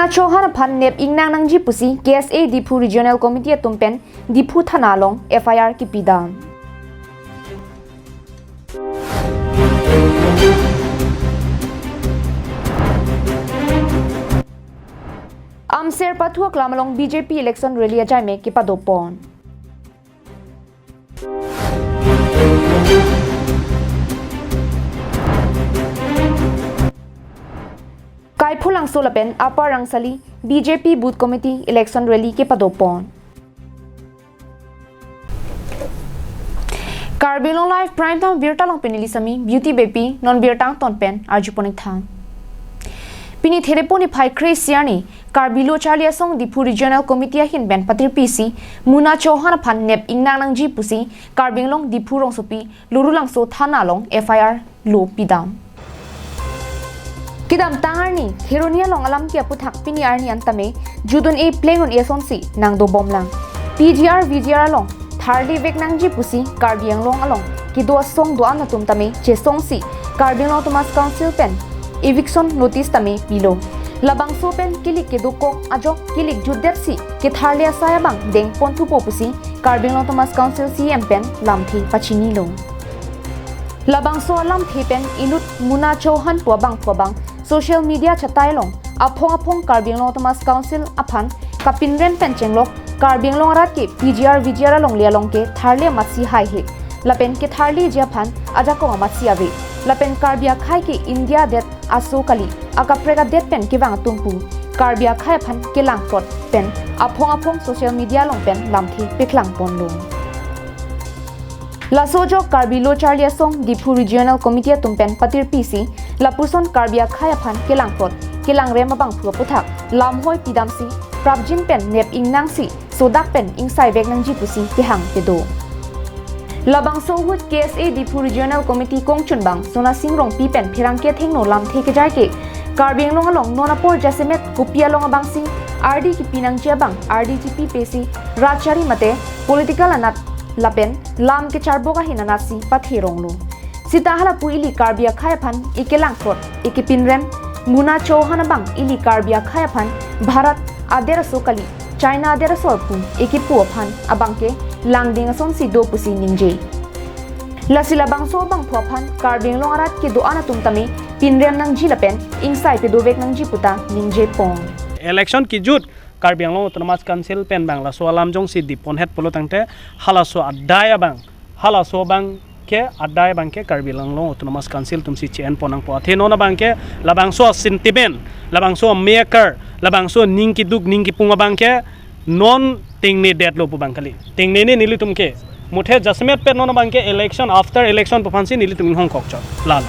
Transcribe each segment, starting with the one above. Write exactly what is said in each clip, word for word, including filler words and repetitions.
Chauhan aphan nep ingnang nangji pusi K S A Diphu Regional Committee atum pen Diphu Thana along F I R kipidam. Amser pathu aklam along B J P election rally ajai me kepadopon. Kaiphu Langso lapen Upper Rangsali B J P Booth Committee election rally kepadopon. Karbi Anglong Live Prime Time birta along pen neli Sami Beauty Beypi, non birta angton pen arjupon ik tha. Pini Therepo niphai kre-isi arni Karbi Lo Charli Asong Diphu Regional Committee ahin pen patirpi si Muna Chauhan aphan nep ingnang nangji pusi Karbi Anglong Diphu rongsopi Lorulangso Thana along F I R lo pidam. Kedamtang arni Kheroni along alam ke aphuthak pini arni an tame judun-e plengdun-e asonsi nangdobomlang. P G R V G R along tharli vek nangji pusi Karbi Anglong along kedo asong do-an atum tame chesongsi Karbi Anglong Autonomous Council pen eviction notice tame pilo. Labangso pen kilik kedokok ajok kilik jutdetsi ketharli asai abang dengpon thupo pusi Karbi Anglong Autonomous Council C E M pen lamthe pachinilo. Labangso alamthe pen inut Muna Chauhan pu abangphu abang social media chatai along aphong aphong Karbi Anglong Autonomous Council aphan kapinrem pen chenglok Karbi Anglong arat ke P G R V G R alongle along ke tharli amatsi haihe. Lapen ketharliji aphan ajakong amatsi ave. Lapen Karbi akhei ke India adet aso kali, akaprek adet pen kevang atum pu Karbi akhei aphan kelangplot pen aphong aphong social media along pen lamthe peklangponlo. Laso ajok Karbi Lo Charli Asong Diphu Regional Committee atum pen patirpi si lapuson Karbi akhei aphan kelangplot kelangrem abangphu aphuthak lamhoi pidamsi prapjin pen nep ingnangsi sodak pen ingsai vek nangji pusi kehang pedo. Labangso ahut K S A Diphu Regional Committee kongchunbang Sonasing Rongpi pen pherangke athengno lamthe kejai ke Karbi Anglong along non apor jasemet kopi along abangsi ardi kipi nangji abang ardi chipi pesi rajchari mate political anat lapen lam kecharbok ahin anatsi patheronglo. Sita halapu ili Karbi akhei aphan ekelangplot, ekepinrem, Muna Chauhan abang ili Karbi akhei aphan Bharat adet aso kali, China adet asor pu ekipu aphan abangke langding asonsi do pusi ningje. Lasi labangso abangphu aphan Karbi Anglong arat kedo-an atum tame pinrem nangji lapen ingsai pedovek nangji puta ningjepon. Election kejut Karbi Anglong Autonomous Council pen bang laso alam jongsi diponhet pulo tangte halaso adai abang, halaso abangke adai abangke Karbi Anglong Autonomous Council atumsi che-enpon nangpo. Athe non abangke labangso sentiment, labangso maker, labangso ning keduk ning kepung abangke non tengnedetlo pu abang kali. Tengnene nelitum ke. Muthe jasemet pen non abangke election after election pu aphansi nelitum inghongkok chot. Lalo.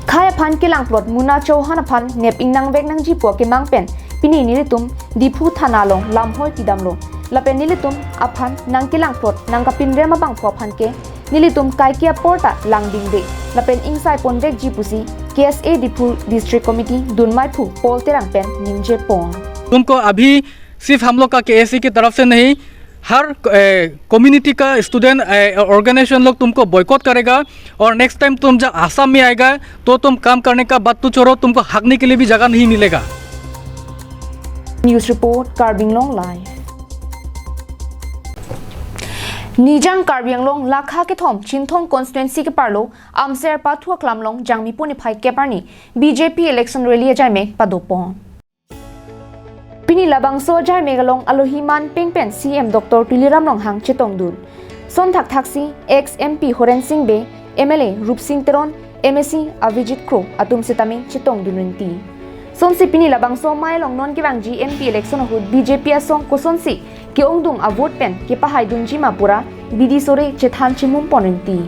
Khei aphan kelangplot Muna Chauhan aphan nep ingnang vek nangji pu akemang pen pini nelitum Diphu Thana along lamhoi pidamlo. Lapen nelitum aphan nangkelangplot nangkapinrem abangphu aphan ke nelitum kaike apor ta langdingde lapen ingsai ponvekji pusi K S A Diphu District Committee dunmaiphu Paul Terang pen ningjepon. तुमको अभी सिर्फ हम लोग का केएसए की तरफ से नहीं, हर कम्युनिटी का स्टूडेंट ऑर्गेनाइजेशन लोग तुमको बॉयकॉट करेगा। और नेक्स्ट टाइम तुम जब आसाम में आएगा तो तुम काम करने का बात तो छोड़ो, तुमको हगने के लिए भी जगह नहीं मिलेगा। News report, Karbi Anglong Live. Nijang Karbi Anglong lakha kethom Chinthong constituency keparlo Amser pathu aklam along Jangmi puni phai kep arni B J P election rally ajai me padopon. Pini labangso ajai me along alohi manpeng pen C M Doctor Tuliram Ronghang chetongdun. Son thakthaksi ex M P Horen Sing Bey, M L A Rupsing Teron, M A C Avijit Kro atum setame chetongdun rinti. Sonsi pini labangso amei along non kevangji M P election ahut B J P asong kosonsi ke-ongdung avote pen kepahaidunji ma pura bidi sore chethan chimum pon rinti.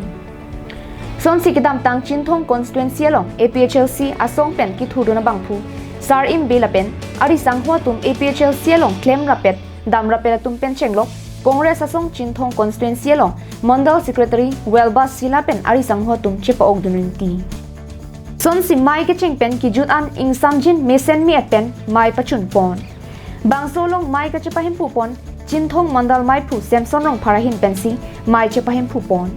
Sonsi kedamtang Chinthong constituency along A P H L C asong pen kithurdun abangphu Sar Im Bey lapen ari sangho atum A P H L C along klem rapet dam rapet atum pen chenglok Congress asong Chinthong constituency along Mandal Secretary Welbas Sila pen ari sangho atum chepa-okdun rinti. Sonsi mei kecheng pen kejut an ingsamjin mesen me-et pen mei pachun pon. Bangso along mei kachepahemphu pon Chinthong Mandal meiphu Samson Rongphar ahin pensi mei chepahemphu pon.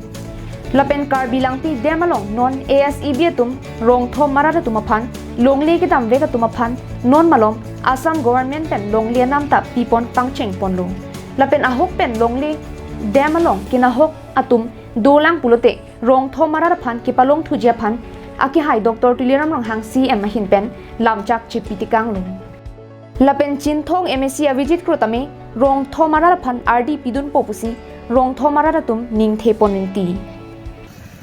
Lapen Karbi Langpi Dam along non A S E B atum rongthom marat atum aphan longle kedam vek atum aphan non malom Assam government pen longle anam ta pipon pangcheng ponlo. Lapen ahok pen longle dam along kenahok atum dolang pulote Rongtho Marat aphan kepalongthuji aphan akehai Doctor Tuliram Ronghang C M ahin pen lamchak chipitikanglo. Lapen Chinthong M A C Avijit Kro tame Rongtho Marat aphan ardi pidunpo pusi Rongtho Marat atum ningthepon rinti.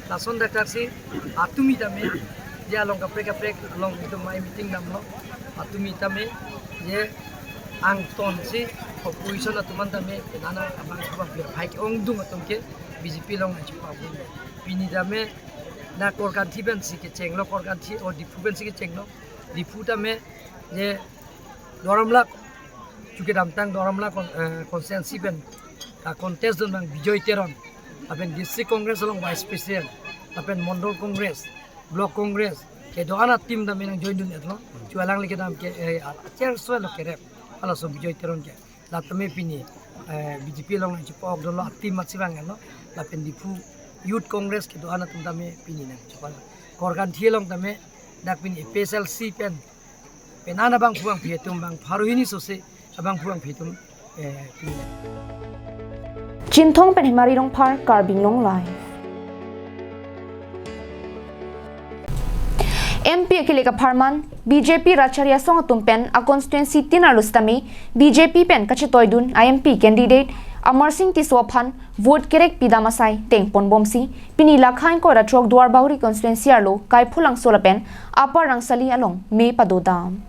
Lason dak si atumi tame, dia along kaprek kaprek along itum mai meeting damlo. Atumi tame, ye angton si opposition atum an tame, penana abang abang pia phai ke ongdung atum ke B J P along nangchepabun. Pini tame na Korkanthi pen si kechenglo, Korkanthi o Diphu pen si kechenglo. Diphu tame, ye Duar Amla, chuke damtang Duar Amla kon-, eh, constituency pen ka contest dun abang Bijoy Teron, lapen District Congress along Vice President, lapen Mondol Congress, Block Congress, kedo-an ateam tame nang join dun-etlo. Chu alangli kedam ke, eh, chair so lo kerep, halaso Bijoy Teron ke. La tame pini, eh, B J P along nangchepa-ok dolo ateam matsi abang lo, lapen Diphu Youth Congress kedo-an atum tame pini nangchepa. Korkanthi along tame dak pini A P H L C pen, penana abang phuang phi atum abang pharo hini sose abang phuang phi atum, eh, pini. Chinthong pen Hemari Rongphar, Karbi Anglong Live. M P akele kapharman B J P Rachari Asong atum pen a constituency tin arlo sitame B J P pen kachetoidun a M P candidate Amarsing Tisso aphan vote kerek pidam asai tengponbomsi pini lakha ingkoi ra throk Duarbagori constituency arlo Kaiphulangso lapen Upper Rangsali along me padodam.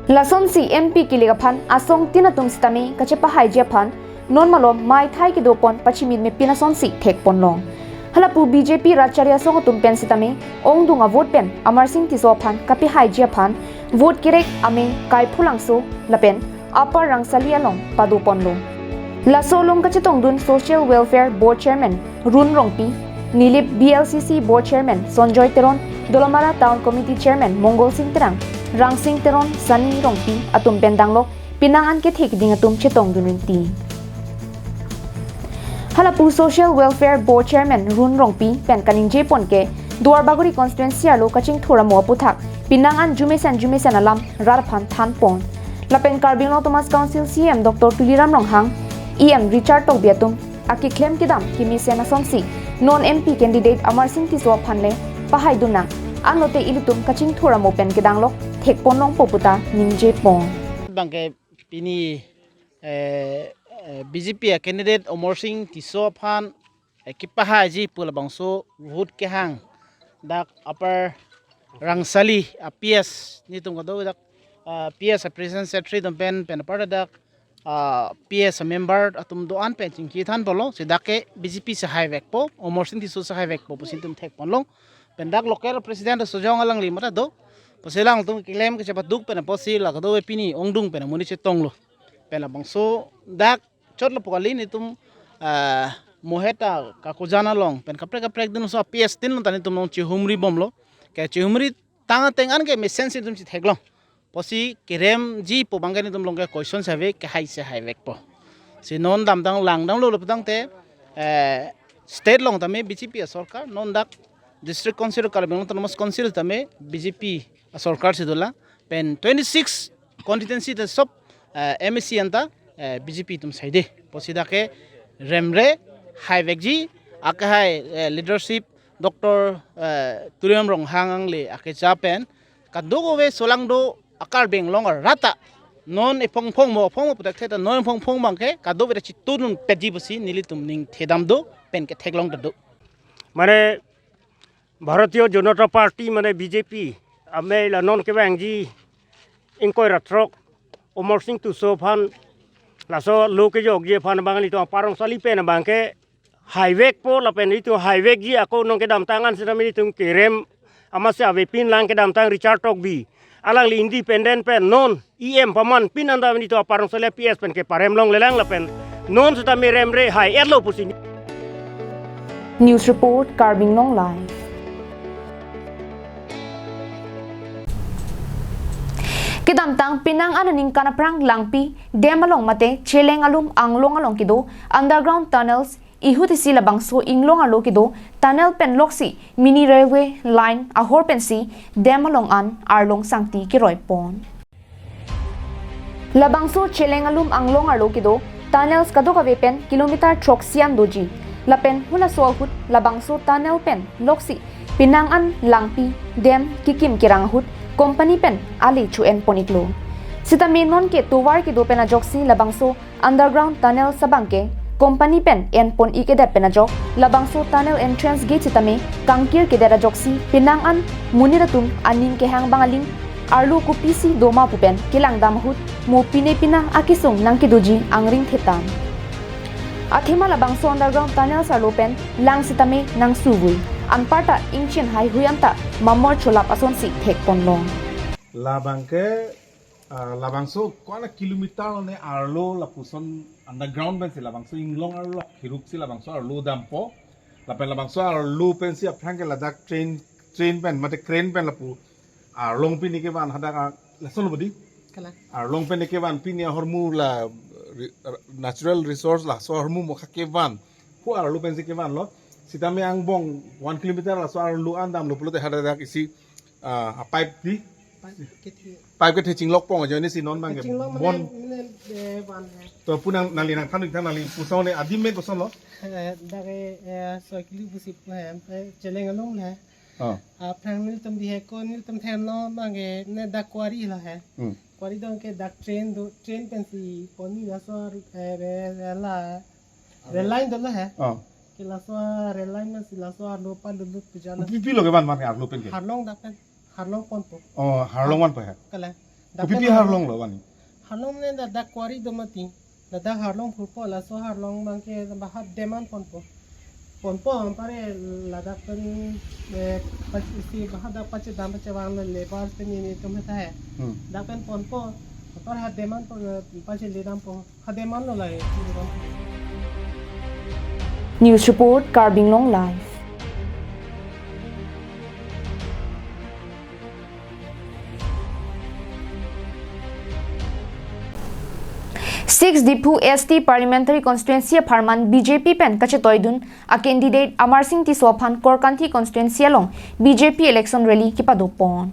Lasonsi M P kilik aphan asong tin atum sitame kachepahaiji aphan non malom maithai kedopon pachimit mepin asonsi thekponlong. Halapu B J P Rachari Asong atum pen sitame ongdung avote pen Amarsing Tisso aphan kapehaiji aphan vote kerek ame Kaiphulangso lapen Upper Rangsali along padoponlo. Laso along kachetongdun Social Welfare Board Chairman Run Rongpi, Nilip B L C C Board Chairman Sonjoy Teron, Dolamara Town Committee Chairman Mongol Sing Terang, Rangsing Teron, Sani Rongpi atum pen danglok pinang an kethe keding atum chetongdun rinti. Halapu Social Welfare Board Chairman Run Rongpi pen kaningjepon ke Duarbagori constituency arlo kachingthur amo aputhak pinang an jumesen jumesen alam rat aphan thanpon. Lapen Karbi Anglong Autonomous Council C E M Doctor Tuliram Ronghang, E M Richard Tokbi atum akeklem kedam kemesen asonsi non M P candidate Amarsing Tisso aphan le pahaidun nang, anlote ilitum kachingthur amo pen kedanglok thekponlongpo puta ningjepon. Bangke pini, eh, eh, B J P a candidate Amarsing Tisso aphan, eh, kepahaiji pu labangso vote kehang dak Upper Rangsali a P S netum kado dak, ah, P S a President Secretary atum pen pen apar dak, ah, P S a member atum do-an pen chingki thanpolo, si dak ke B J P si haivekpo, Amarsing Tisso si haivekpo pusi netum thekponlong. Pen dak local president Sojong alangli mata do, pusi alangtum keklem kechepaduk pen apotsi la kado pini ongdung pen amonit chetonglo. Pen labangso dak chotlo pu kali netum, ah, Moheta Kakojan along pen kaprek kaprek dun so a P S tin along ta netum along chihumribomlo. Ke chihumritang ateng an ke mesen si netum chitheklong. Pusi keremji pu abangke netum along ke question si ave, kehai si haivekpo. Si non damtang langdamlo lapu tangte, eh, state along tame B J P a sorkar, non dak District Council, Karbi Anglong Autonomous Council tame B J P a sorkar si dolang. Pen twenty-six constituency ta sob, eh, M A C anta, eh, B J P atum saide. Pusi dak ke remre haivekji, akehai, eh, leadership Doctor, eh, Tuliram Ronghang angle akecha pen kadokave solang do a Karbi Anglong arat ta non ephongphong mo phongmo putak theta non ephongphong abangke kadokave ta chitudun petji pusi nelitum ningthedam do pen ketheklong ta do. Mane Bharatiya Janata Party mane B J P amei la non kevangji ingkoi ra throk Amarsing Tisso aphan laso lo kejokji aphan abang nelitum Upper Rangsali pen abangke haivekpo lapen nelitum haivekji ako non kedamtang an sitame nelitum kerem amatsi avepin lang kedamtang Richard Tokbi. Alangli independent pen non E M paman pin anta nelitum Upper Rangsali P S pen keparem longlelang lapen non sitame remre hai-etlo pusi. News report, Karbi Anglong Live. Kedamtang penang an aningkan aphrang Langpi dam along mate Cheleng Alum anglong along kedo underground tunnels ihut isi labangso inglong arlo kedo tunnel pen loksi mini railway line ahor pensi dam along an arlong sangti keroi pon. Labangso Cheleng Alum anglong arlo kedo tunnels kadokave pen kilometer throksi an doji. Lapen halaso ahut labangso tunnel pen loksi penang an Langpi dam kekim kerang ahut company pen ale cho-en pon iklo. Sitame nonke tovar kedo pen ajoksi labangso underground tunnels abangke company pen en pon ik-edet pen ajok labangso tunnel entrance gate sitame kangkir kedet ajoksi penang an monit atum aning kehang abang aling arlo kopisi doma pu pen kelangdam ahut mo pine penang akesung nangkedoji angring thetan. Athema labangso underground tunnels arlo pen lang sitame nangsuvui. Anparta ingchin haihui anta mamor cholap asonsi thek ponlong. Labangke, ah, labangso ko-an kilometer ne arlo lapuson underground pensi labangso inglong arlo khiruksi labangso arlo dampo. Lapen labangso arlo pensi aphrang ke ladak train, train pen, mate crane pen lapu arlong pini kevan hadak a, lason lo bodi. Kalang. Arlong pen kevan pini ahormu la re-, natural resource laso ahormu mokha kevan. Hu arlo pensi kevanlo. Sitame angbong one kilometer laso arlo an damlo pulote hadak isi, ah, pipe di. Pipe kethe. Pipe kethe chinglok pon ajoine si non bangke. Chinglok mane, bon. Mane, eh, van hai. To pu nang nangli nangthan nangli puson ne adim me koson lo. Eh, dak ke, eh, Soikili pusi, eh, eh, Cheleng Alum le. Ah. Aphrang nelitum bihek ko nelitum thenlo bangke ne dak quarry lo hai. Hmm. Quarry dong ke dak train do, train pensi pon-i laso, eh, re-, rela, rail line dolo hai. Ah. Ke laso rail line pensi laso arlo palut lut pu jala. Kopi pi lo kevan mane arlo pen ke? Harlong dak pen. Harlong ponpo. Oh, harlong vanpo hai. Kalang. Dak pen kopi pi harlong lo van? Harlong ne dak, dak quarry do mati. Ladak harlong phurpo, laso harlong bangke bahat dam an ponpo. Ponpo, anpar ladak pen, eh, pas isi bahat dak pachedam pachevang le labour pen nelitum heta hai. Hmm. Dak pen ponpo, anpar ha dam an pon, eh, pachele dampo. Ha dam an lo lai. News report, Karbi Anglong Live. Six Diphu S T Parliamentary Constituency apharman B J P pen kachetoidun a candidate Amarsing Tisso aphan Korkanthi constituency along B J P election rally kepadopon.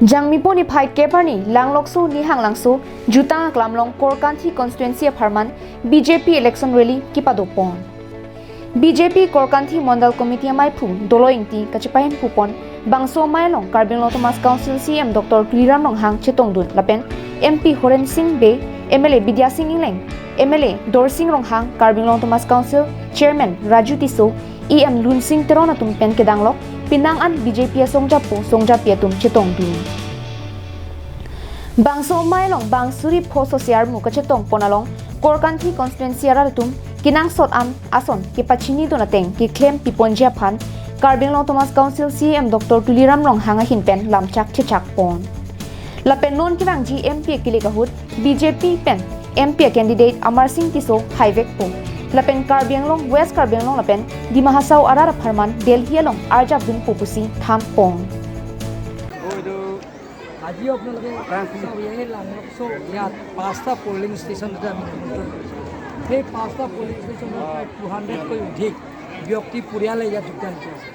Jangmipo niphai kep arni Langlokso Nihanglangso jutang aklam along Korkanthi constituency apharman B J P election rally kepadopon. B J P Korkanthi Mondal Committee amaiphu Dolo Ingti kachepahin pupon bangso amei along Karbi Anglong Autonomous Council C E M Doctor Tuliram Ronghang chetongdun lapen M P Horen Sing Bey, M L A Bidya Sing Engleng, M L A Dorsing Ronghang, Karbi Anglong Autonomous Council Chairman Raju Tisso, E M Lunsing Teron atum pen kedanglok penang an B J P asongjapo songjapi atum chetongdun. Bangso amei along bang suri pho sose armu kachetongpon along Korkanthi constituency arat atum kenangsot an ason kepachinidun ateng keklem piponji aphan Karbi Anglong Autonomous Council C E M Doctor Tuliram Ronghang ahin pen lamchak chechakpon. Lapen non kevangji M P akilik ahut B J P pen M P candidate Amarsing Tisso haivekpo. Lapen Karbi Anglong, West Karbi Anglong lapen Dima Hasao arat apharman Delhi along arjapdunpo pusi thanpon. আজি আপোনালোকে চাব, এই লাংলকচৌ ইয়াত পাঁচটা polling station আছে আমি নিমন্ত্ৰণ কৰিছোঁ। সেই পাঁচটা পলিং ষ্টেচনৰ প্ৰায় টু হাণ্ড্ৰেডতকৈ অধিক ব্যক্তি, পৰিয়ালে ইয়াত যোগদান কৰিছে।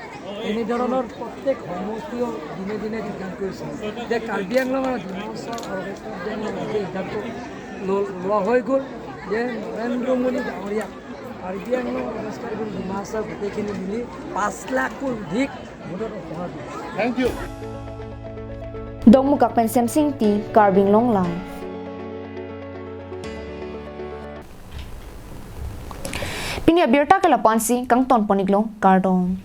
এনেধৰণৰ প্ৰত্যেক সমষ্টিও দিনে দিনে যোগদান কৰিছে। যে কাৰ্বি আংলং আৰু ডিমা হাছাও আৰু ৱেষ্ট কাৰ্বি আংলং গোটেই সিদ্ধান্ত ল-, লোৱা হৈ গ'ল যে নৰেন্দ্ৰ মোদী ডাঙৰীয়া কাৰ্বি আংলং আৰু ৱেষ্ট কাৰ্বি আংলং ডিমা হাছাও গোটেইখিনি মিলি পাঁচ লাখতকৈ অধিক ভোটত উপহাৰ দিব। Thank you. Dongmukak pen Semsing Ingti, Karbi Anglong Live. Pini abirta ke lapu-ansi kangtonpon iklo, kardom.